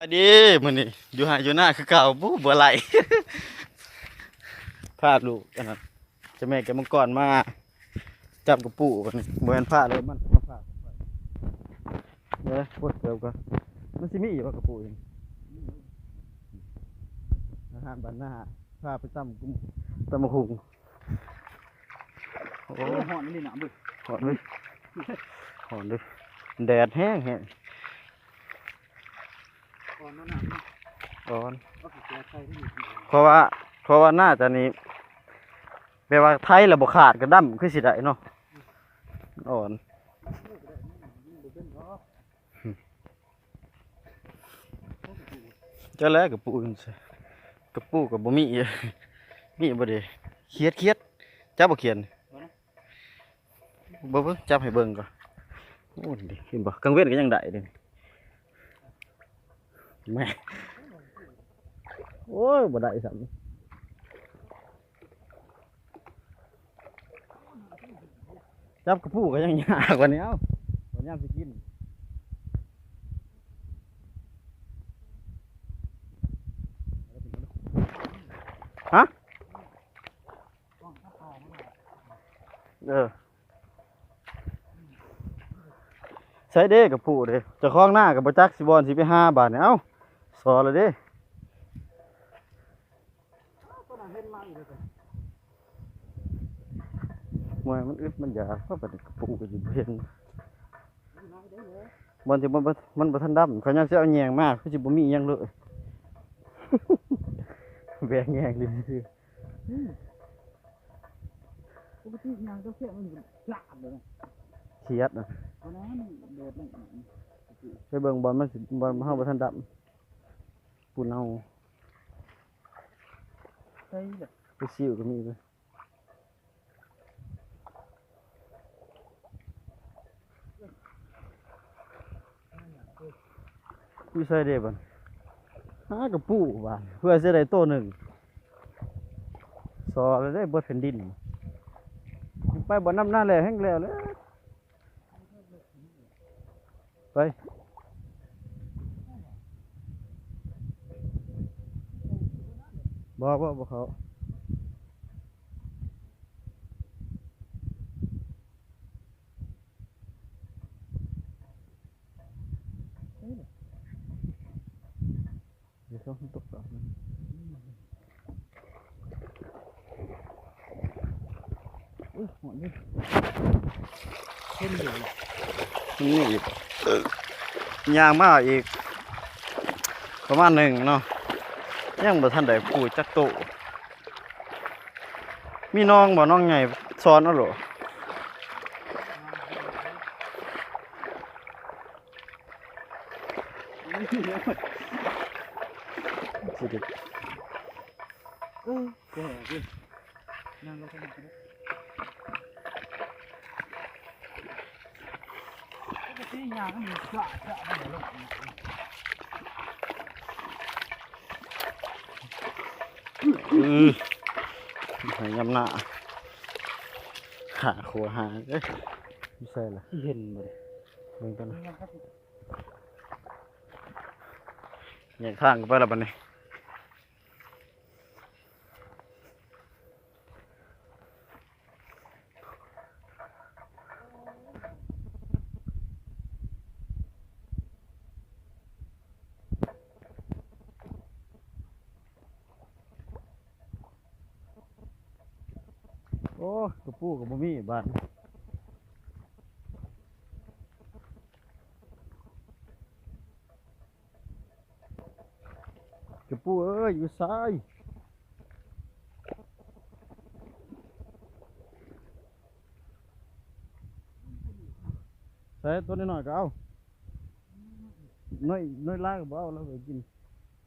ສະບາຍດີ ມື້ນີ້ຢູ່ໄຮ່ຢູ່ນາຄືເກົ່າ ບໍ່ ບໍ່ໄຫຼ ພາລູກອັນນັ້ນ ເຈົ້າແມ່ແກ້ວມັງກອນມາຈັບກະປູ ບັດນີ້ບໍ່ແມ່ນພາໂລດ ມັນມາພາຂ້ອຍເດີ. ໂອ້ຍ ເກີບກ່ອນ ມັນຊິມີຢູ່ບໍ່ກະປູນີ້? ອາຫານບ້ານນາ ພາໄປຕຳ ຕຳບັກຫຸ່ງ. ໂອ້ ໂອ້ຍ ຮ້ອນອີ່ຫຼີນ້ຳເວີຍ ຮ້ອນເວີຍ ຮ້ອນເດີ ແດດແຮງໆ. ອ່ອນເນາະນ້ຳເນາະ ອ່ອນ ເອົາຂີ້ເສຍໃສ່ນີ້ ເພາະວ່າ ເພາະວ່າໜ້າຈະນີ້ ແບບວ່າໄຖແລ້ວບໍ່ຂາດກະດຳຄືຊິໄດ້ເນາະ ອ່ອນ. ຈັກແຫຼະກະປູ ກະປູກະບໍ່ມີ ມີບໍ່ເດ? ຂຽດ ຂຽດ ຈັບບໍ່ຂຽດ? ເບິ່ງ ເບິ່ງ ຈັບໃຫ້ເບິ່ງກ່ອນ. ໂອ້ ນີ້ເຫັນບໍ່ ກາງເວັນກະຍັງໄດ້ເດ ແມ່ ໂອ້ຍ ບໍ່ໄດ້ຊ້ຳ. ຈັບກະປູກະຍັງຍາກກວ່ານີ້ ເອົ້າ ບັດຍາມຊິກິນ ຮະ ເອີ ໃສເດກະປູເດ ເຈົ້າຂອງນາກະບໍ່ຈັກຊິບ່ອນຊິໄປຫາບາດນີ້ ເອົ້າ ສໍລະເດ. ໂອ້ຍ ມັນອຶດມັນຢາກ ເພາະບັດນີ້ກະປູກະຊິບໍ່ເຫັນ ບ່ອນທີ່ມັນ ມັນບໍ່ທັນດຳ ເຂົາຍັງຊິເອົາແຍງມາ ຄືຊິບໍ່ມີຫຍັງເລີຍ ແບກແຍງຢູ່ຊື່ໆ. ປົກກະຕິຍ່າງເຈົ້າແຄບມັນຈາດເລີຍນະ ຂຽດນະ ເອົານະ ມັນແດດມັນ ໄປເບິ່ງບ່ອນມັນຊິ ບ່ອນເຮົາບໍ່ທັນດຳ ປູເນົ່າ ໃສ່ລະ ໄປຊິວກະມີເລີຍ. ຢູ່ໃສເດບັດ ຫາກະປູບາດ ເພື່ອຊິໄດ້ໂຕໜຶ່ງ ສໍລະເດ ເບິດແຜ່ນດິນ ໄປບໍ່ນຳນາແລ້ວ ແຮ່ງແລ້ວແລ້ວ. ໄປ ບໍ່ ບໍ່ ບໍ່ເຂົ້າ ເອີ ດຽວເຂົາຕົກດອກ ໂອ້ຍ ຮ້ອນເດ ເຫັນຢູ່ ມັນມີອີກ ເອີ ຍ່າງມາອີກປະມານໜຶ່ງເນາະ ຍັງບໍ່ທັນໄດ້ປູຈັກໂຕ. ມີໜອງບໍ່ ໜອງໃຫຍ່ ຊ້ອນເອົາໂລດ. ເອີ ແກ່ເດ້ ຍ່າງລົງໄປ ອື ໃຫ້ຍາມໜ້າ ຫາຂົວຫາ ເອີ ຢູ່ໃສລະ ເຫັນບໍ່ ເບິ່ງກ່ອນນະ ແຍກທາງກັນໄປລະບັດນີ້. ໂອ້ ກະປູກະບໍ່ມີບາດນີ້. ກະປູເອີຍ ຢູ່ໃສ? ໃສ່ ໂຕນ້ອຍໆກະເອົາ ນ້ອຍ ນ້ອຍຫຼາຍກະບໍ່ເອົາ ລາວໄປກິນ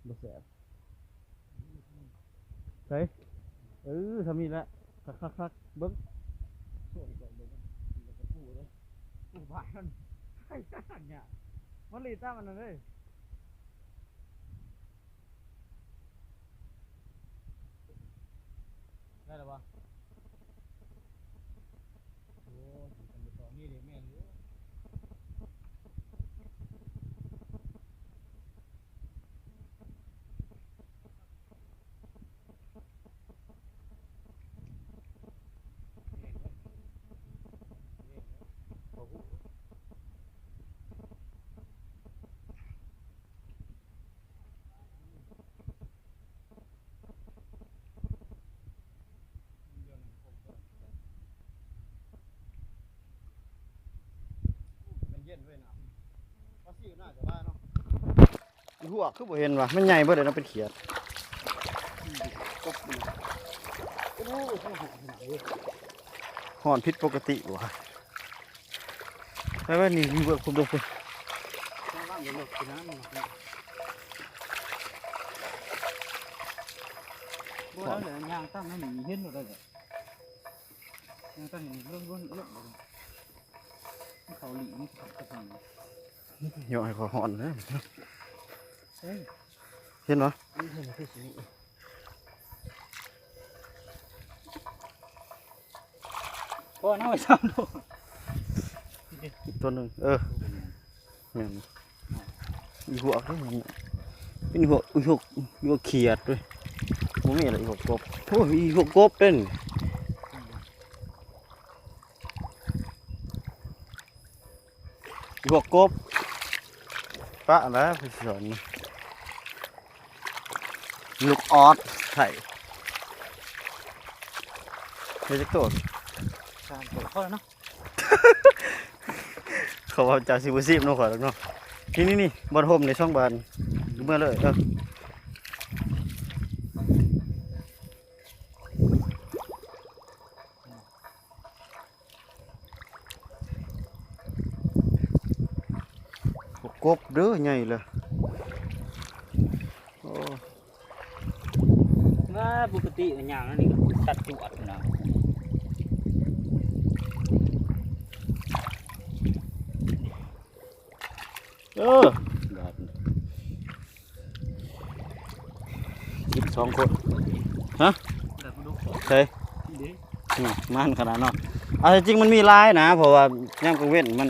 ບໍ່ແຊບ. ໃສ່ ເອີ ຊ່ຳນີ້ແຫຼະ ຄັກໆໆ ເບິ່ງ ໂອ້ ບາດມັນ ມັນລີດຕາມອັນນັ້ນເລີຍ. ໄດ້ແລ້ວບໍ່? ໂອ້ ມັນໄປຕອງນີ້ເດ້ ແມ່ນຢູ່. ອີຫົວກຄືບໍ່ເຫັນວະ? ມັນໃຫຍ່ເບິດເລີຍເນາະ ເປັນຂຽດ. ຮ້ອນຜິດປົກກະຕິວະ. ໄປໆ ນີ້ ນີ້ເບິ່ງຄຸມເບິ່ງພຸ້ນ. ບໍ່ໄດ້ເລີຍ ຍ່າງຕັ້ງນັ້ນນີ້ເຫັນບໍ່ໄດ້ເລີຍ. ຍັງຕັ້ງຢູ່ນີ້ ເບິ່ງ ເບິ່ງ ເບິ່ງ ເບິ່ງ ມັນເຂົ້າຫຼີກ ມັນເຂົ້າກະແພງ. ຍ້ອນໃຫ້ຂ້ອຍຮ້ອນເດີ. ເອີ ເຫັນບໍ່? ເຫັນຄືຊິມີ ພໍເນາະ ໄປສາມໂລ. ອີກຕົວໜຶ່ງ ເອີ. ແມ່ນ ອີຫົວກເດ້ ເປັນອີຫົວກ ອີຫົວກ ອີຫົວກຂຽດເວີຍ. ບໍ່ມີລະ ອີຫົວກກົບ. ໂອ້ຍ ອີຫົວກກົບເດ້ນີ້ ອີຫົວກກົບ. ປະແລ້ວ ໄປສອນ ລູກອອດ ໃສ່ ເຮັດຈັກໂຕ? ສາມໂຕ ພໍແລ້ວເນາະ. ເຂົາວ່າເຈົ້າຊິບໍ່ຊີບນຳຂ້ອຍດອກເນາະ. ນີ້ໆໆ ບ່ອນຮົ່ມນີ້ສອງບາດ ເມືອເລີຍ. ເອີ ກົບເດີ ໃຫຍ່ເລີຍ. ໂອ້ ວ່າປົກກະຕິມັນຍ່າງແນວນີ້ກໍຕັດຈວດນະ. ເອີ ບາດນີ້ກິນສອງຄົນ. ຮະ? ໃສ? ນີ້ເດ້ ອືມ ມັນຂະໜາດເນາະ. ເອົາ ແທ້ຈິງມັນມີຫຼາຍນະ ເພາະວ່າຍາມກາງເວັນມັນ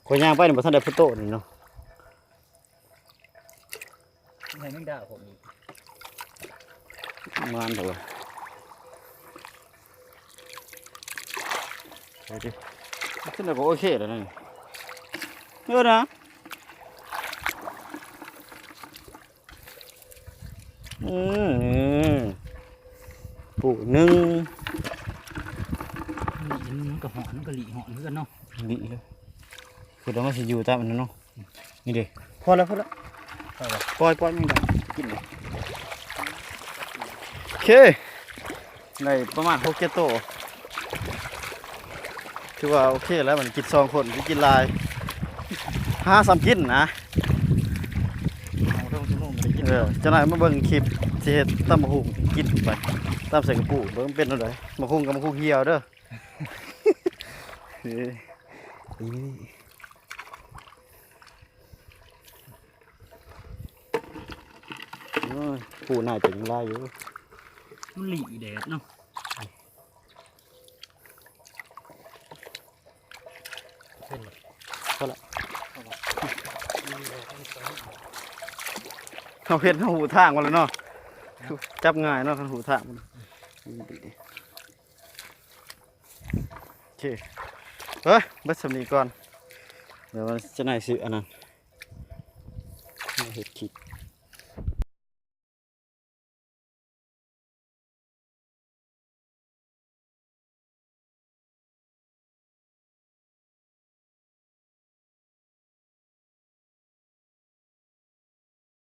ຂ້ອຍຍ່າງໄປນີ້ບໍ່ທັນໄດ້ພຸ້ນໂຕນີ້ເນາະ. ໃຫ້ແມງດາພວກນີ້ ມານເຖາະເວີຍ. ໄປຕິ ຊັ້ນແລ້ວກໍໂອເຄແລ້ວນະ. ເອີນະ ອືມ ຜູ້ໜຶ່ງ ມັນກໍຮ້ອນ ມັນກໍຫຼີຮ້ອນຄືກັນເນາະ. ຫຼີເລີຍ ຄືວ່າມັນຊິຢູ່ຕາມອັນນັ້ນເນາະ. ນີ້ເດ້ ພໍແລ້ວ ພໍແລ້ວ ປ່ອຍ ປ່ອຍມັນໄດ້ກິນເລີຍ. ໂອເຄ ໄດ້ປະມານຫົກເຈັດໂຕ ຖືວ່າໂອເຄແລ້ວ. ມັນກິນສອງຄົນ ກິນຫຼາຍ ຫາສ່ຳກິນນະ. ເອີ ຈັກໜ່ອຍມາເບິ່ງຄລິບ ຊິເຮັດຕຳບັກຫຸ່ງກິນໄປ ຕຳໃສ່ກະປຸ ເບິ່ງເປັນແນວໃດ. ບັກຫຸ່ງກັບບັກຫຸ່ງຫ່ຽວເດີ. ເອີ ນີ້ ໂອ້ຍ ປູໜ້າຈະຍັງຫຼາຍຢູ່ ມັນຫຼີແດດເນາະ. ພໍລະ ເຮົາເຮັດ ເຮົາຮູ້ທາງໝົດແລ້ວເນາະ. ຈັບງ່າຍເນາະ ຄັນຮູ້ທາງ. ໂອເຄ ເອີ ເບິດສ່ຳນີ້ກ່ອນ ດຽວມັນຈະໄດ້ຊື້ອັນນັ້ນ ມາເຮັດຄລິບ